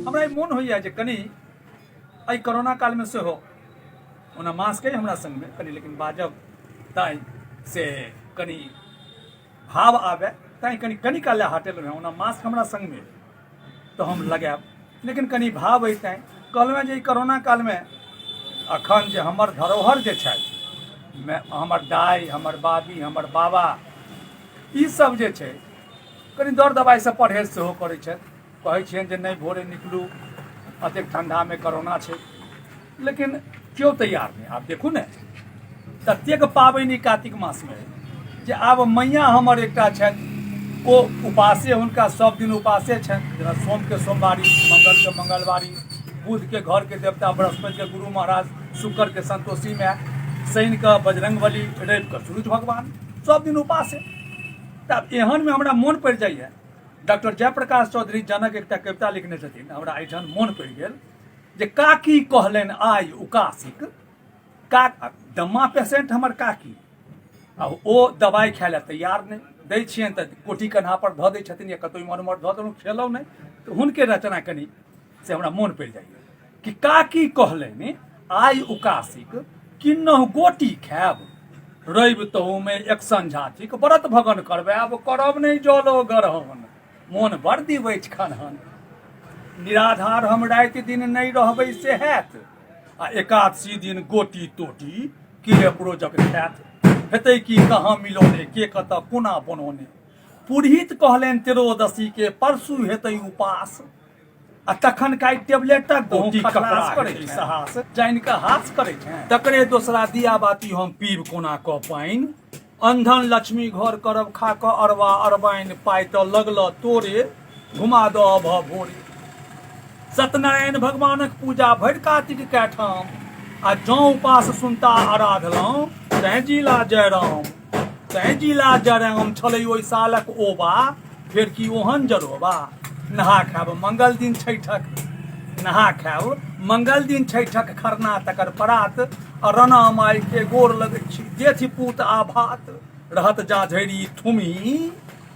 हमरा ई मोन होइए जे कनि एहि कोरोना कालमे सेहो ओना मास्क अइ हमरा संगमे कनि, लेकिन बाजब तैँ से कनि भाव आबय तैँ कनि कनि काल लए हटेलहुँ हेँ। ओना मास्क हमरा संगमे तऽ हम लगायब, लेकिन कनि भाव अइ तैँ कहलहुँ हेँ जे ई कोरोना कालमे अखन जे हमर धरोहर जे छथि, हमर दाइ, हमर बाबी, हमर बाबा, ई सब जे छै कनि दर दबाइसँ परहेज सेहो करै छथि। कहै छियनि जे नहि भोरे निकलू, एतेक ठण्डामे कोरोना छै, लेकिन केओ तैयार नहि। आब देखू ने ततेक पाबनि कातिक मासमे जे आब मैया हमर एकटा छथि, ओ उपासे, हुनका सब दिन उपासे छनि। जेना सोमके सोमवारी, मंगलके मंगलवारी, बुधके घरके देवता बृहस्पतिके गुरु महाराज, शुक्रके संतोषी माय, शनिके बजरंगबली, रविके सूरज भगवान, सब दिन उपासे। तऽ एहनमे हमरा मोन पड़ि जाइए डॉक्टर जयप्रकाश चौधरी जनक एकटा कविता लिखने छथिन, हमरा एहिठाम मोन पड़ि गेल जे काकी कहलनि आइ उकासिक का दम्मा पेशेंट हमर काकी, आ ओ दबाइ खाय लए तैयार नहि, दै छियनि तऽ कोठी कन्हा पर धऽ दै छथिन या कतहु इम्हर उम्हर धऽ देलहुँ, खेलहुँ नहि। तऽ हुनके रचना कनि से हमरा मोन पड़ि जाइए कि काकी कहलनि आइ उकासिक किन्नहु गोटी खायब, रवि तहूमे एक संझा थिक व्रत भगन करबायब, करब नहि जलो गरहन मोन बड़ दिबै खनहन, निराधार हम राति दिन नहि रहबै से हैत, आ एकादशी दिन गोटी तोटी के प्रोजक खायत, हेतै की कहाँ मिलौने के कतऽ कोना बनौने। पुरहित कहलनि त्रयोदशी के परसू हेतै उपास, आ तखन काइ टेबलेटक गोटी ककरा करै छै साहस जानि कऽ हास करै छै, तकरे दोसरा दिया बाती हम पीब कोना कऽ पानि, अंधन लक्ष्मी घर करब खा कऽ अरवा अरबाइन, पाइ तऽ लगल तोरे घुमा दऽ अभ भोरे। सत्यनारायण भगवानक पूजा भरि कातिक कै ठाम, आ जँ उपास सुनता आराधलहुँ तैं जिला जयराम, तैं जिला जयराम छलै ओहि सालक ओबा, फेर की ओहन जरोबा। नहा खायब मंगल दिन छठक, नहा खायब मंगल दिन छठक खरना तकर परात, आ रणा माय के गोर लगै छी देथि पूत आ भात, रहत जा झरी थुमी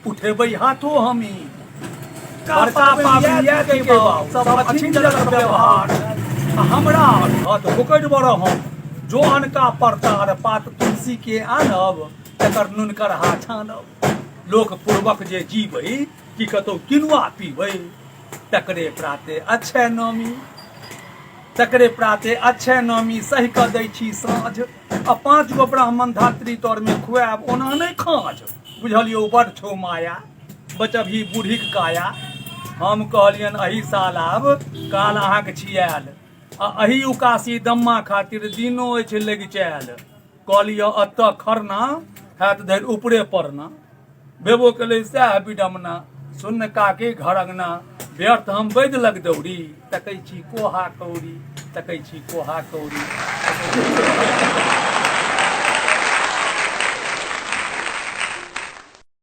उठेबै हाथो हमी। बड़का पाबनि इएह के बाउ सब अछिन जलक व्यवहार, आ हमरा हत होकरि बड़ हम जो अनका परतार, पात तुलसी के आनब तकर नुनकर हा छानब। लोक पूर्वक जे जीबै कि कतौ किनुआ पीबै, तकरे प्राते अच्छे नामी, तकरे प्राते अच्छे नामी सहि कऽ दै छी साँझ, आ 5 गो ब्राह्मण धात्री तरमे खुआएब ओना नहि खाँझ। बुझलियौ बड़ छौ माया बचबही बूढ़ीक काया। हम कहलियनि एहि साल आब काल अहाँके छी आयल, आ एहि उकासी दम्मा खातिर दिनो अछि लगि चल। कऽ लिअ एतऽ खरना हैत धरि ऊपरे पड़ना, भेबो केलै सएह विडम्बना। सुन्न काके घर अंगना व्यर्थ हम वैद लग दौड़ी, तकै छी कोहा कौड़ी, तकै छी कोहा कौड़ी।